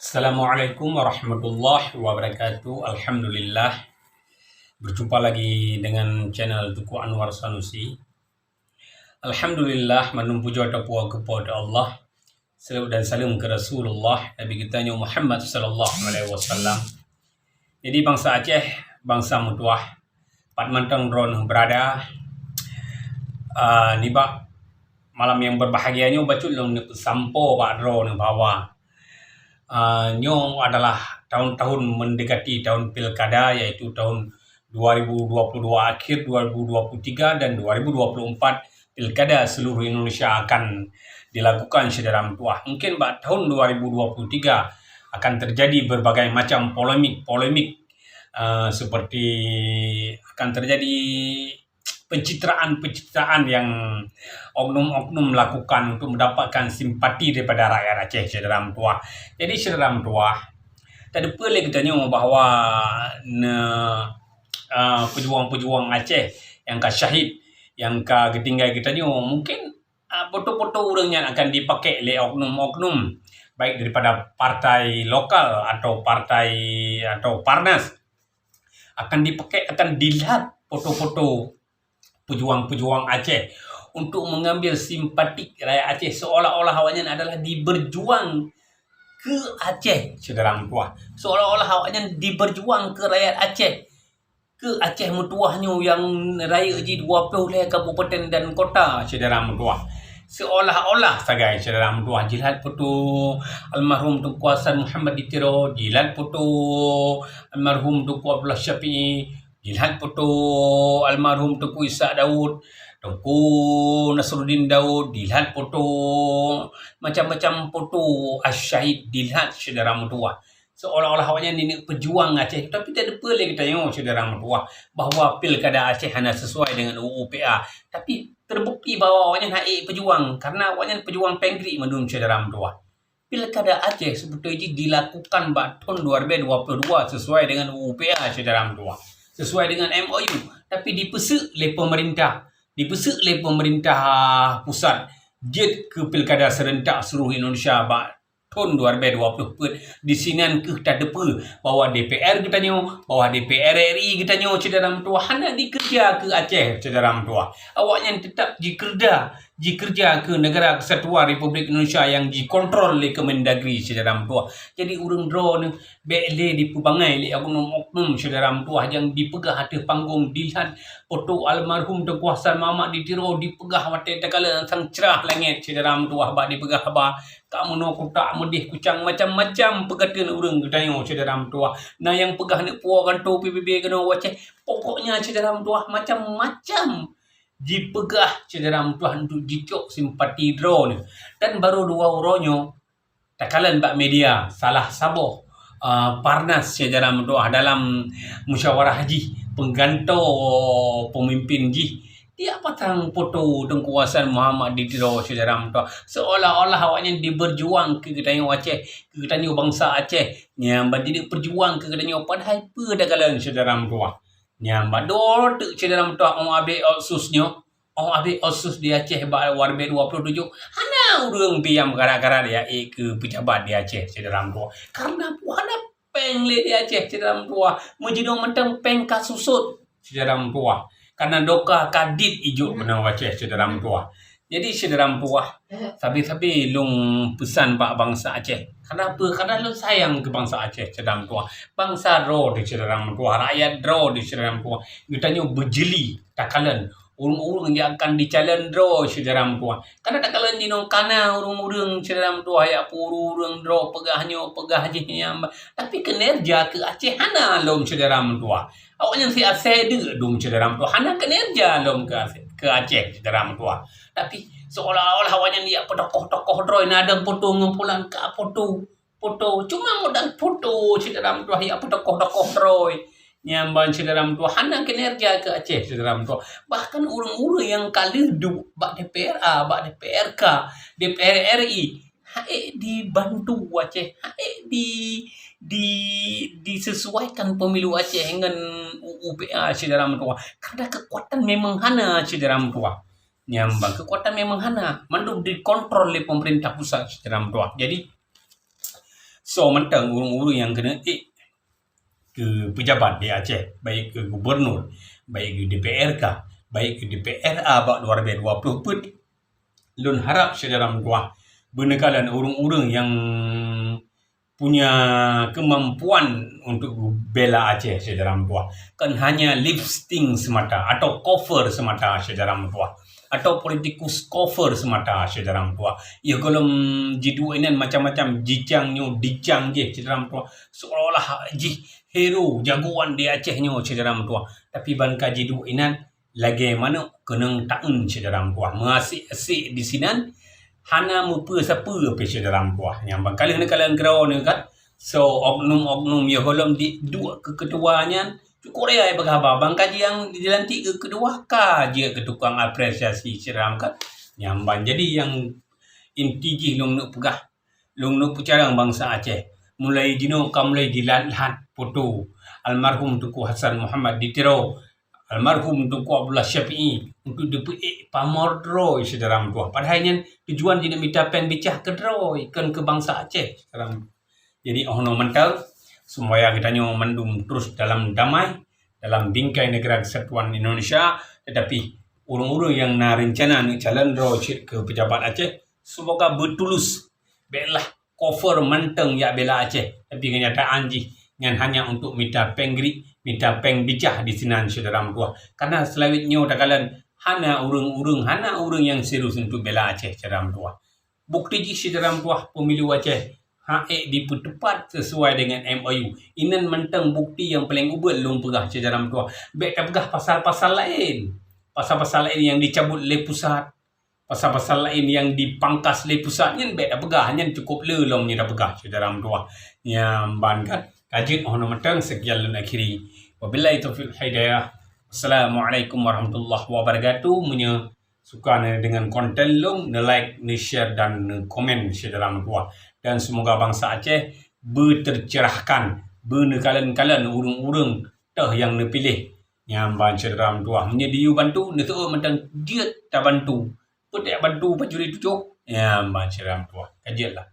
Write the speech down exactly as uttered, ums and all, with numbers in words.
Assalamualaikum warahmatullahi wabarakatuh. Alhamdulillah. Berjumpa lagi dengan channel Teuku Anwar Sanusi. Alhamdulillah, mandum pujoe tapeuwoe keu Po teu Allah. Salawat dan salam keu Rasulullah, Nabi geutanyoe Muhammad sallallahu alaihi wasallam. Jadi bansa Aceh, bansa meutuwah, pat mantong droeneuh berada, ah, nibak malam nyang berbahagia nyoe bacut lôn neupeusampoe bak droeneuh bahwa, ah, nyoe adalah tahun-tahun mendekati tahun pilkada, yaitu tahun dua ribu dua puluh dua akhir, dua ribu dua puluh tiga dan dua ribu dua puluh empat pilkada seluruh Indonesia akan dilakukan, syedara meutuwah. Mungkin bak tahun dua ribu dua puluh tiga akan terjadi berbagai macam polemik-polemik, eh, seperti akan terjadi pencitraan-pencitraan yang oknum-oknum lakukan untuk mendapatkan simpati daripada rakyat Aceh, syedara meutuwah. Jadi, syedara meutuwah, tateupeue lé geutanyoe bahwa ne, eh, pejuang-pejuang Aceh nyang ka syahid, nyang ka geutinggai geutanyoe, mungkin, eh, foto-foto ureuëng nyan akan dipakai lé oknum-oknum, baik daripada partai lokal atau partai, atau Parnas. Akan dipakai, akan dilihat foto-foto pejuang-pejuang Aceh untuk mengambil simpatik rakyat Aceh, seolah-olah awaknyan adalah diberjuang keu Aceh, syedara meutuwah. Seolah-olah awaknyan diberjuang keu rakyat Aceh, keu Aceh meutuwah nyoe nyang rayeuk jih dua ploh lhée kabupaten dan kota, syedara meutuwah. Seolah-olah sagai, syedara meutuwah, jilihat foto almarhum Teungku Hasan Muhammad di Tiro, jilihat foto almarhum Teungku Abdullah Syafi'i, jilihat foto almarhum Teungku Ishak Daud, Teungku Nasruddin Daud, jilihat foto, macam-macam foto asy-syahid jilihat, syedara meutuwah. Seolah-olah awaknyan ni peujuang Aceh, tapi tateupeue lé geutanyoe, syedara meutuwah, bahwa pilkada Aceh hana sesuai dengan U U P A. Tapi terbukti bahwa awaknyan hana ék peujuang, karena awaknyan peujuang péng kriek mandum, syedara meutuwah. Pilkada Aceh sebetul jih dilakukan bak thon dua ribu dua puluh dua sesuai dengan U U P A, syedara meutuwah. Sesuai dengan M O U, tapi dipeuseuk lé pemerintah, dipeuseuk lé pemerintah pusat jeuet keu pilkada serentak seluruh Indonesia bak thon dua ribu dua puluh peuet. Disinan kheueh tateupeue bahwa D P R geutanyoe, bahwa D P R R I geutanyoe, syedara meutuwah, hana dikeureuja keu Aceh, syedara meutuwah. Awaknyan teutap jikeureuja jikeureuja keu Negara Kesatuan Republik Indonesia nyang jikontrol lé Kemendagri, syedara meutuwah. Jadi, ureuëng droeneuh bék lé dipeubangai lé oknum-oknum, syedara meutuwah, nyang dipeugah ateueh panggong, dilat foto almarhum Teungku Hasan Muhammad di Tiro dipeugah watée takalon sang cerah langét, syedara meutuwah, bak dipeugah haba. Ka meunoe kutak meudeh kucang, macam-macam peukateun ureuëng geutanyoe, syedara meutuwah. Na nyang peugah neuk puwoe gantoe P B B keunoe u Aceh. Pokoknya, syedara meutuwah, macam-macam jipeugah, syedara meutuwah, untuk jicok simpati droeneuh. Dan barô dua uroe nyoe takalon bak media salah saboh, ah, Parnas, syedara meutuwah, dalam musyawarah jih penggantoe pemimpin jih, tiap pasang foto Teungku Hasan Muhammad di Tiro, syedara meutuwah, seolah-olah awaknyan diberjuang keu geutanyoe Aceh, keu geutanyoe bansa Aceh. Nyan ban jeuet peujuang keu geutanyoe, padahai peue takalon, syedara meutuwah. Nyan ban dua teuk, syedara meutuwah, 'oh abéh Otsus nyoe, 'oh abéh Otsus di Aceh bak dua ribu dua puluh tujoh, hana ureuëng pih nyang meukarat-karat ya ék keu peujabat di Aceh, syedara meutuwah. Karena peue, hana péng lé di Aceh, syedara meutuwah. Meujinoe mantong péng ka susot, syedara meutuwah. Karena doka ka dit ijok meunan u Aceh, syedara meutuwah. Jadi, syedara meutuwah, sabe-sabe lôn peusan bak bansa Aceh. Kenapa? Karena lôn sayang keu bansa Aceh, syedara meutuwah. Bansa droe teuh, syedara meutuwah, rakyat droe teuh, syedara meutuwah. Geutanyoe beujeuli takalon ureuëng-ureuëng nyang akan dicalon droe, syedara meutuwah. Karena takalon jinoe kana ureuëng-ureuëng, syedara meutuwah, ya, peue ureuëng droe peugah nyoe, peugah jih nyan. Tapi kinerja keu Aceh hana lom, syedara meutuwah. Awaknyan si asai deuk dum, syedara meutuwah. Hana kinerja lom keu Aceh, keu Aceh, syedara meutuwah. Tapi seolah-olah awaknyan ya peutokoh-tokoh droe, na dang foto ngon pulan ka foto. Foto, cuma modal foto, syedara meutuwah, ya peutokoh-tokoh droe. Nyan ban, syedara meutuwah, hana kinerja keu Aceh, syedara meutuwah. Bahkan ureuëng-ureuëng nyang ka lheueh duek bak D P R A, bak D P R K, D P R R I, hana ék dibantu Aceh, hana ék di, di, disesuaikan pemilu Aceh ngon U U P A, syedara meutuwah. Karena kekuatan memang hana, syedara meutuwah. Nyan ban, kekuatan memang hana, mandum dikontrol lé pemerintah pusat, syedara meutuwah. Jadi, So mantong ureuëng-ureuëng nyang keuneuk ék keu pejabat di Aceh, baik keu gubernur, baik keu D P R K, baik keu D P R A bak dua ribu dua puluh peuet. Lôn harap syedara meutuah, beuneukalan ureuëng-ureuëng nyang punya kemampuan untuk bela Aceh syedara meutuah. Kon hanya lipsting semata atau cover semata syedara meutuah, atau politikus cover semata syedara meutuah. Ya golom jiduek inan macam-macam, jicang nyoe dicang jih syedara meutuah, seolah-olah jih hero jagoan di Aceh nyoe syedara meutuah. Tapi ban ka jiduek inan lagée manok keunong taun syedara meutuah, meuasek-asek disinan hana meupeue sapeue pih syedara meutuah. Nyang ban ka lheueh neukalon keudroe nyoe kan, so oknum-oknum nyang golom diduek keu keutua nyan cukup raya bak haba, ban ka jeuet nyang dilantik keu keudua ka jeuet keu tukang apresiasi syedara meutuah. Nyang ban jadi nyang inti jih lôn neuk peugah, lôn neuk peucarang bansa Aceh. Mulai jinoe ka mulai jilat-lat foto almarhum Teungku Hasan Muhammad di Tiro, almarhum Teungku Abdullah Syafi'i untuk dipeuék pamor droe syedara meutuah. Padahai nyan tujuan jineuk mita péng bicah keu droe, kon keu bansa Aceh syedara meutuah. Jadi oh noe mantong, seumaya geutanyoe mandum terus dalam damai, dalam bingkai Negara Kesatuan Indonesia, tetapi ureuëng-ureuëng nyang na reuncana neuk calon droe cit keu pejabat Aceh, semoga beutulus, béklah cover mantong jak bela Aceh, tapi keunyataan jih nyan hanya untuk mita péng grik, mita péng bicah disinan syedara meutuah. Karena seulawét nyoe takalon hana ureuëng-ureuëng, hana ureuëng nyang serius untuk bela Aceh syedara meutuah. Bukti jih syedara meutuah, pemilu Aceh han ék dipeuteupat sesuai dengan M O U. Inan mantong bukti nyang paleng ubit lôn peugah syedara meutuah. Bék tapeugah pasal-pasal laén. Pasal-pasal laén nyang dicabut lé pusat. Pasal-pasal laén nyang dipangkas lé pusat nyan bék tapeugah, nyan cukup le lom nyoe tapeugah syedara meutuah. Nyang ban kan, ka jeuet oh noe mantong, sekian lôn akhiri. Wabillahi taufiq hidayah. Assalamualaikum warahmatullahi wabarakatuh. Meunyoe suka dengan konten lôn, neu-like, neu-share dan neukomen syedara meutuah. Dan semoga bansa Aceh beutercerahkan, beuneukalon-kalon ureuëng-ureuëng teuh nyang neupiléh. Nyang ban syedara meutuah, meunyoe diyue bantu, neuseuôt mantong jeuet tabantu. Peue tajak bantu pancuri tujoh? Nyang ban syedara meutuah, ka jeuet lah.